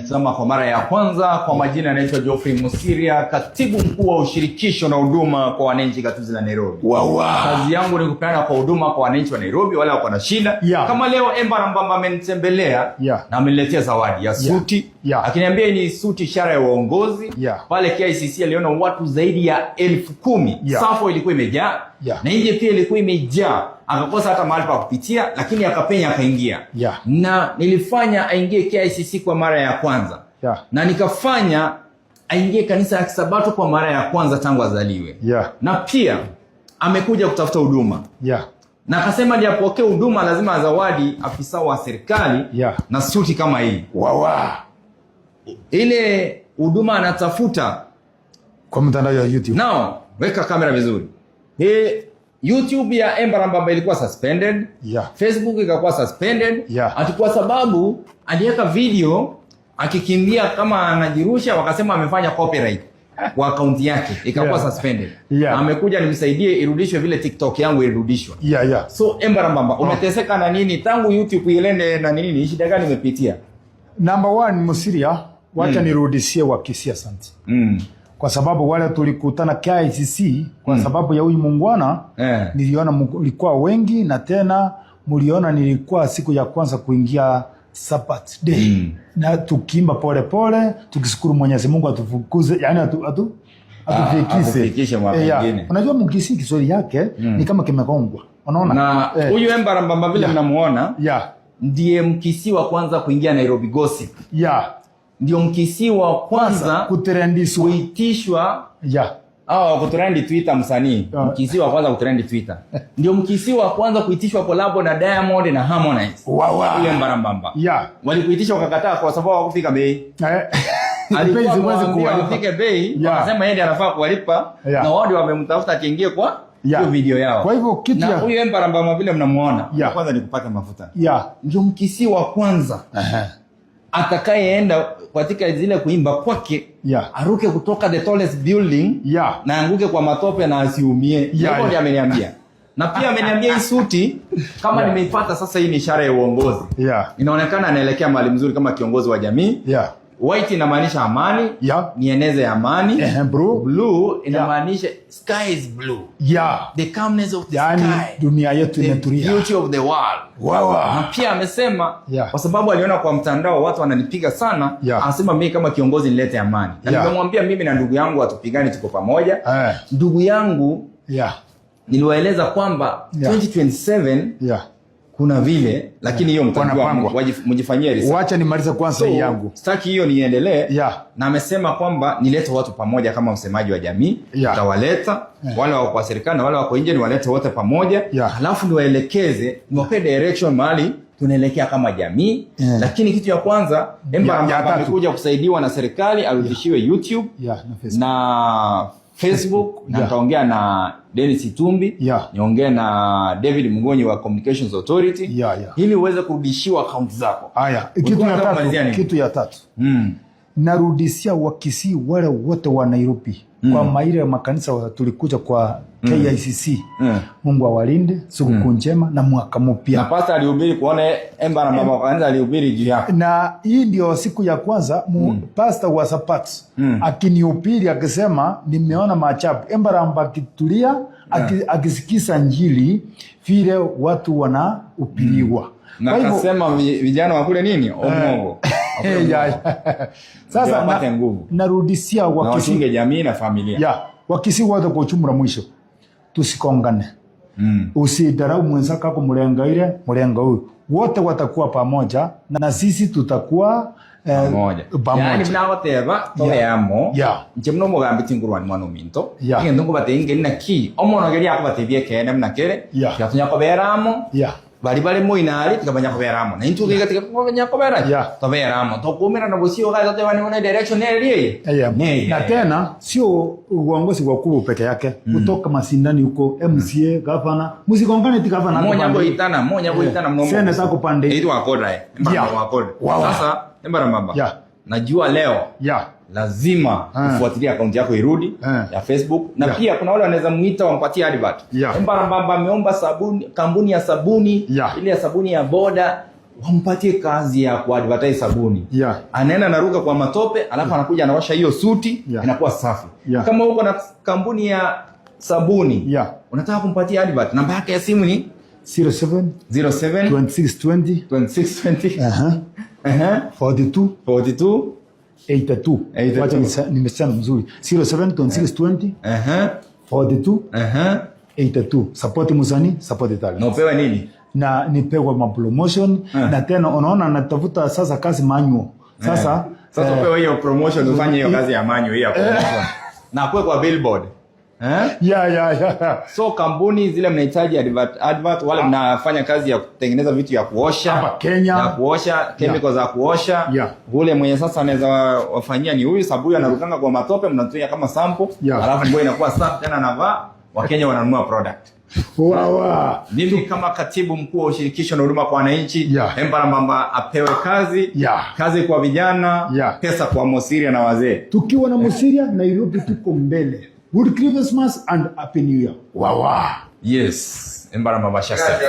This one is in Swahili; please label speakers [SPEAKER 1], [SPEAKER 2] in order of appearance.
[SPEAKER 1] Ananitazama kwa mara ya kwanza, kwa majina anaitwa Geoffrey Mosiria, katibu mkuu wa ushirikisho na huduma kwa wananchi gatuzi la Nairobi. Kazi yangu ni kupeana kwa huduma kwa wananchi wa Nairobi wale wako na shida. Kama leo Embarambamba amenitembelea na ameniletea zawadi ya suti. Akiniambia ni suti ishara ya uongozi. Pale KICC aliona watu zaidi ya 10,000. Safo ilikuwa imejaa. Na nje pia ilikuwa imejaa. Akakosa hata mahali pa kupitia, lakini akapenya akaingia. Na nilifanya aingie KICC kwa mara ya kwanza. Na nikafanya aingie kanisa ya Kisabato kwa mara ya kwanza tangu azaliwe. Na pia amekuja kutafuta huduma. Na akasema ndiye apokee huduma lazima azawadi afisa wa serikali na suti kama hii. Ile huduma anatafuta
[SPEAKER 2] kwa mtandao wa YouTube.
[SPEAKER 1] Now, weka kamera vizuri. Hii YouTube ya Embarambamba ilikuwa suspended. Facebook ikakuwa suspended. Ati kwa sababu aliweka video akikimbia kama anajirusha, wakasema amefanya copyright kwa akaunti yake, ikakuwa suspended. Amekuja nimsaidie irudishwe vile TikTok yangu ilirudishwa. So Embarambamba, umeteseka na nini tangu YouTube ilende na nini? Shida gani umepitia?
[SPEAKER 2] Number one, Mosiria, wacha nirudishie Wakisii asante. Kwa sababu wale tulikutana KICC kwa sababu ya huyu muungwana niliona mlikuwa wengi, na tena mliona nilikuwa siku ya kwanza kuingia Sabbath day na tukiimba pole pole tukishukuru Mwenyezi Mungu atufukuze, yani atufikishe.
[SPEAKER 1] Atufikishe mwaka mwingine.
[SPEAKER 2] Unajua Mkisii Kiswahili yake ni kama kimegongwa, unaona?
[SPEAKER 1] Na huyu Embarambamba vile mnamuona ndiye Mkisii wa kwanza kuingia Nairobi Gossip. Ndio Mkisii wa kwanza
[SPEAKER 2] kutrendiswa,
[SPEAKER 1] kuitishwa au kutrend Twitter msanii. Mkisii wa kwanza kutrend Twitter. Ndio Mkisii wa kwanza kuitishwa collab na Diamond na Harmonize. Huyu Embarambamba. Walikuitisha wakakataa kwa sababu hawakufika bei. Alikuwa
[SPEAKER 2] Bei ziwezi
[SPEAKER 1] amewaambia
[SPEAKER 2] kuwalipa.
[SPEAKER 1] wafike bei, wakasema yeye ndiye anafaa kuwalipa na wao ndio wamemtafuta akiingie kwa hiyo video yao.
[SPEAKER 2] Kwa hivyo kitu
[SPEAKER 1] na huyu Embarambamba vile mnamuona, kwanza ni kupaka mafuta. Ndio Mkisii wa kwanza atakayeenda katika zile kuimba kwake aruke kutoka the tallest building na anguke kwa matope na asiumie. Hivyo ndiyo ameniambia. Na pia ameniambia hii suti kama nimeipata sasa, hii ni ishara ya uongozi. Inaonekana anaelekea mahali mzuri kama kiongozi wa jamii. White inamaanisha amani, nieneze amani.
[SPEAKER 2] Bro.
[SPEAKER 1] Blue inamaanisha sky is blue. The calmness of the
[SPEAKER 2] Yani,
[SPEAKER 1] sky.
[SPEAKER 2] dunia yetu
[SPEAKER 1] The
[SPEAKER 2] imetulia.
[SPEAKER 1] beauty of the world. Na pia amesema kwa sababu aliona kwa mtandao watu wananipiga sana, anasema mimi kama kiongozi nilete amani. Na nimemwambia mimi na ndugu yangu hatupigani, tuko pamoja. Ndugu yangu niliwaeleza kwamba 2027 kuna vile, lakini hiyo mtajua,
[SPEAKER 2] Wanapangwa.
[SPEAKER 1] mjifanyie research.
[SPEAKER 2] Wacha nimalize kwanza hii yangu.
[SPEAKER 1] Sitaki hiyo niendelee. Na amesema kwamba nilete watu pamoja kama msemaji wa jamii. Nitawaleta wale wako kwa serikali na wale wako nje, niwalete wote pamoja. Halafu niwaelekeze, niwape direction mahali tunaelekea kama jamii. Lakini kitu ya kwanza, Embarambamba
[SPEAKER 2] Ya tatu.
[SPEAKER 1] amekuja kusaidiwa na serikali arudishiwe YouTube
[SPEAKER 2] Na Facebook.
[SPEAKER 1] na Facebook, na nitaongea na Dennis Itumbi, niongee na David Mugonyi wa Communications Authority ili uweze kurudishiwa account zako.
[SPEAKER 2] Haya,
[SPEAKER 1] Ulikuwa
[SPEAKER 2] kitu ya
[SPEAKER 1] unataka
[SPEAKER 2] tatu,
[SPEAKER 1] kumalizia nini?
[SPEAKER 2] kitu ya tatu. Narudishia Wakisii wale wote wa Nairobi kwa maile makanisa tulikuja kwa KICC. Mungu awalinde, sikukuu njema na mwaka mpya.
[SPEAKER 1] Na pastor alihubiri kuona Embarambamba wa kanisa alihubiri juu yako.
[SPEAKER 2] Na hii ndio siku ya kwanza pastor wa Sabat akinihubiri akisema nimeona maajabu. Embaramba akitulia akisikiza Injili vile watu wanahubiriwa.
[SPEAKER 1] Na
[SPEAKER 2] Kwa hivyo
[SPEAKER 1] akasema vijana wakule nini? Omongo. Wakule omongo.
[SPEAKER 2] Sasa
[SPEAKER 1] Ndio wapate nguvu.
[SPEAKER 2] narudishia
[SPEAKER 1] Na
[SPEAKER 2] Wakisii
[SPEAKER 1] wachunge jamii na familia.
[SPEAKER 2] Wakisii wote kwa ujumla, mwisho tusikongane. Usidarau mwenzako ako mlenga ile mlenga huyu, wote watakuwa pamoja na sisi tutakuwa
[SPEAKER 1] Pamoja.
[SPEAKER 2] pamoja.
[SPEAKER 1] Yani mnagoteba tobeamo nche muno mugambi tingurwani mwana ominto egento nkobatebia ngeri naki omono geria akobatebia ekene muna kere tigatonya koberamo bari bari moinari tikamanya koberamo na intwe giga tikamanya kobera toberamo tokumirana bosio ga toteba ni mona direction eri
[SPEAKER 2] Yeah. Na tena sio uongozi wa kubwa peke yake, kutoka masindani huko MCA, gavana, msikongane ti gavana
[SPEAKER 1] monya
[SPEAKER 2] ako pande.
[SPEAKER 1] goitana monya goitana mnomo
[SPEAKER 2] Senator ako pande.
[SPEAKER 1] Itu akoda wakode sasa Embarambamba najua leo lazima ufuatilie akaunti yako irudi ya Facebook na pia kuna wale wanaweza muita wampatie advert. Embarambamba ameomba sabuni, kampuni ya sabuni ile ya sabuni ya boda Wampatie kazi ya kuadvertise sabuni. Anaenda anaruka kwa matope, alafu anakuja anaosha hiyo suti, inakuwa safi. Kama uko na kampuni ya sabuni, unataka kumpatia advert, namba yake ya simu ni
[SPEAKER 2] 07
[SPEAKER 1] 07
[SPEAKER 2] 2620
[SPEAKER 1] 2620
[SPEAKER 2] 42
[SPEAKER 1] 42
[SPEAKER 2] 82.
[SPEAKER 1] 82.
[SPEAKER 2] Wacha nimesema mzuri. 07 2620 42 82. Support msanii, support talent.
[SPEAKER 1] Na upewe nini?
[SPEAKER 2] Na nipewe ma promotion na tena unaona natafuta sasa kazi manual. Sasa
[SPEAKER 1] Sasa upewe hiyo promotion, ufanye hiyo kazi ya manual hiyo ya promotion. Na kuwe kwa billboard. Eh?
[SPEAKER 2] Yeah.
[SPEAKER 1] So kampuni zile mnahitaji advert, wale mnafanya kazi ya kutengeneza vitu ya kuosha
[SPEAKER 2] Hapa Kenya.
[SPEAKER 1] Ya kuosha, chemical za kuosha. Ule mwenye sasa anaweza wafanyia ni huyu, sababu huyu anarukanga kwa matope, mnatumia kama sample. Alafu nguo inakuwa safi tena anavaa, Wakenya wananunua product.
[SPEAKER 2] Wawa.
[SPEAKER 1] Mimi kama katibu mkuu wa ushirikisho na huduma kwa wananchi, Embarambamba apewe kazi, kazi kwa vijana, pesa kwa Mosiria na wazee.
[SPEAKER 2] Tukiwa na Mosiria, Nairobi tuko mbele. Good Christmas and Happy New Year. Wawa.
[SPEAKER 1] Yes, Embarambamba Shasta.